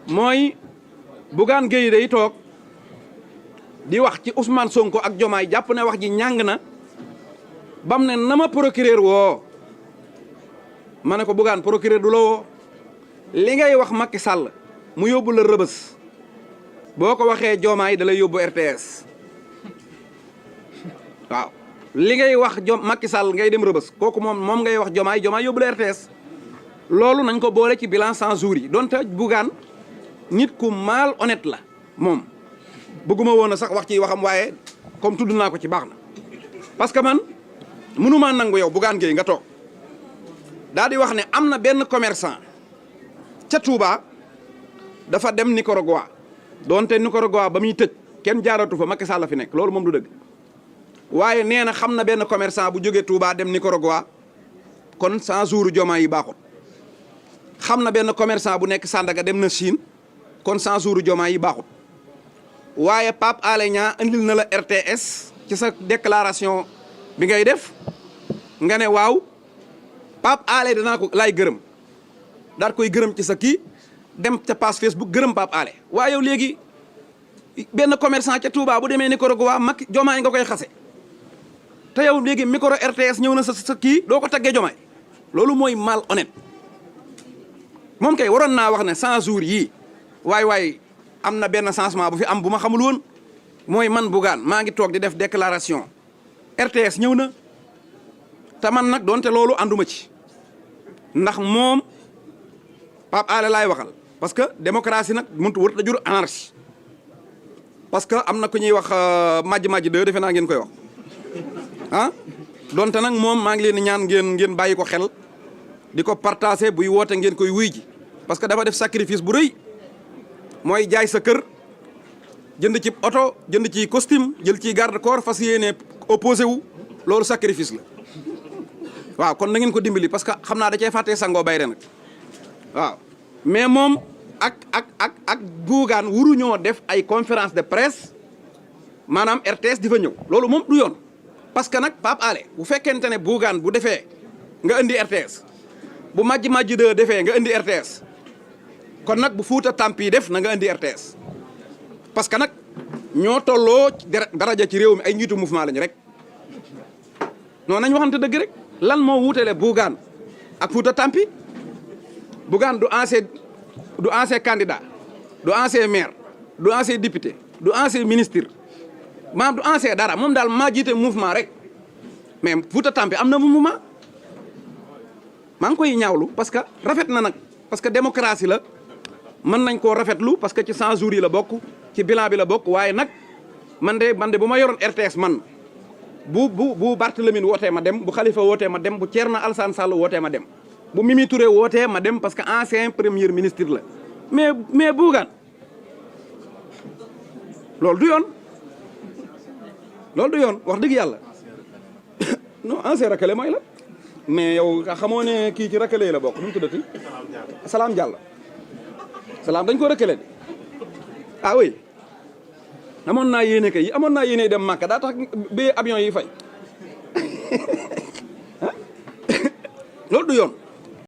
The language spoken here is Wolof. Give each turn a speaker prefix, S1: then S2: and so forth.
S1: mooy Bougane Gueye day toog di wax ci Ousmane Sonko ak Diomaye jàpp ne wax ji ñàng na bam ne na ma procureur woo ma ne ko Bougane procureur du la woo li ngay wax Macky Sall mu yóbbu la rëbës boo ko waxee Diomaye da lay yóbbu RTS waaw li ngay wax Macky Sall ngay dem rëbës kooku moom ngay wax Diomaye yóbbu la RTS loolu nañ ko boole ci bilan 100 jours yi donte Bougane nit ku mal honnête la moom bëgguma woon a sax wax ci waxam waaye comme tudd naa ko ci baax na parce que man mënumaa nangu yow Bougane Gueye nga toog daal di wax ne am na benn commerçant ca Touba dafa dem Nicaragua donte Nicaragua ba muy tëj kenn jaaratu fa Macky Sall la fi nekk loolu moom du dëgg waaye nee na xam na benn commerçant bu jógee Touba dem Nicaragua kon 100 jours Diomaye yi baaxut xam na benn commerçant bu nekk Sandaga dem na Chine kon 100 jours Diomaye yi baaxut waaye Pape Alé Niang andil na la RTS ci sa déclaration bi ngay def nga ne waaw Pape Alé danaa ko laay gërëm daal koy gërëm ci sa kii dem ca page Facebook gërëm Pape Alé waaye yow léegi benn commerçant ca Touba bu demee Nicaragua Macky Diomaye nga koy xase te yow léegi micro RTS ñëw na sa kii doo ko taggee Diomaye loolu mooy mal honnête moom kay waroon naa wax ne 100 jours yii waay am na benn changement bu fi am bu ma xamul woon mooy man Bougane maa ngi toog di def déclaration RTS ñëw na te man nag doonte loolu ànduma ci ndax moom Pape Alé laay waxal parce que démocratie nag mënut wër ta jur anarchie parce que am na ku ñuy wax majj de defe naa ngeen koy wax ah donte nag moom maa ngi leen di ñaan ngeen bàyyi ko xel di ko partager buy woote ngeen koy wuy ji parce que dafa def sacrifice bu rëy mooy jaay sa kër jënd ci oto jënd ci costume jël ci garde corps fas yéene opposé wu loolu sacrifice la waaw kon na ngeen ko dimbali parce que xam naa da cee fàttee sangoo bayre nag waaw mais moom ak Bougane wuruñoo def ay conférence de presse maanaam RTS di fa ñëw loolu moom du yoon parce que nag Pape Alé bu fekkente ne Bougane bu defee nga indi RTS bu majj de defee nga indi RTS kon nag bu Fuuta Tampi def na nga indi RTS parce que nag ñoo tolloo daraja ci réew mi ay njiitu mouvement lañu rek noonu nañ waxante dëgg rek lan moo wuutale Bougane ak Fuuta Tampi Bougane du ancien candidat du ancien maire du ancien député du ancien ministre maanaam du ancien dara moom daal maa jiite mouvement rek mais Fuuta Tampi am na mouvement maa ngi koy ñaawlu parce que rafet na nag parce que démocratie la mën nañ koo rafetlu parce que ci 100 jours yi la bokk ci bilan bi la bokk waaye nag man de bu ma yoroon RTS man bu Barthélémy wootee ma dem bu Khalifa wootee ma dem bu Thierno Alassane Sall wootee ma dem bu Mimi Touré wootee ma dem parce que ancien premier ministre la mais Bougane loolu du yoon wax dëgg yàlla non ancien rakale mooy la mais yow xamoo ne kii ci rakale la bokk nu mu tuddati Salam Diallo Salam dañ ko rakale de ah oui amoon naa yéene dem Màkka daa tax ba avion yi fay loolu du yoon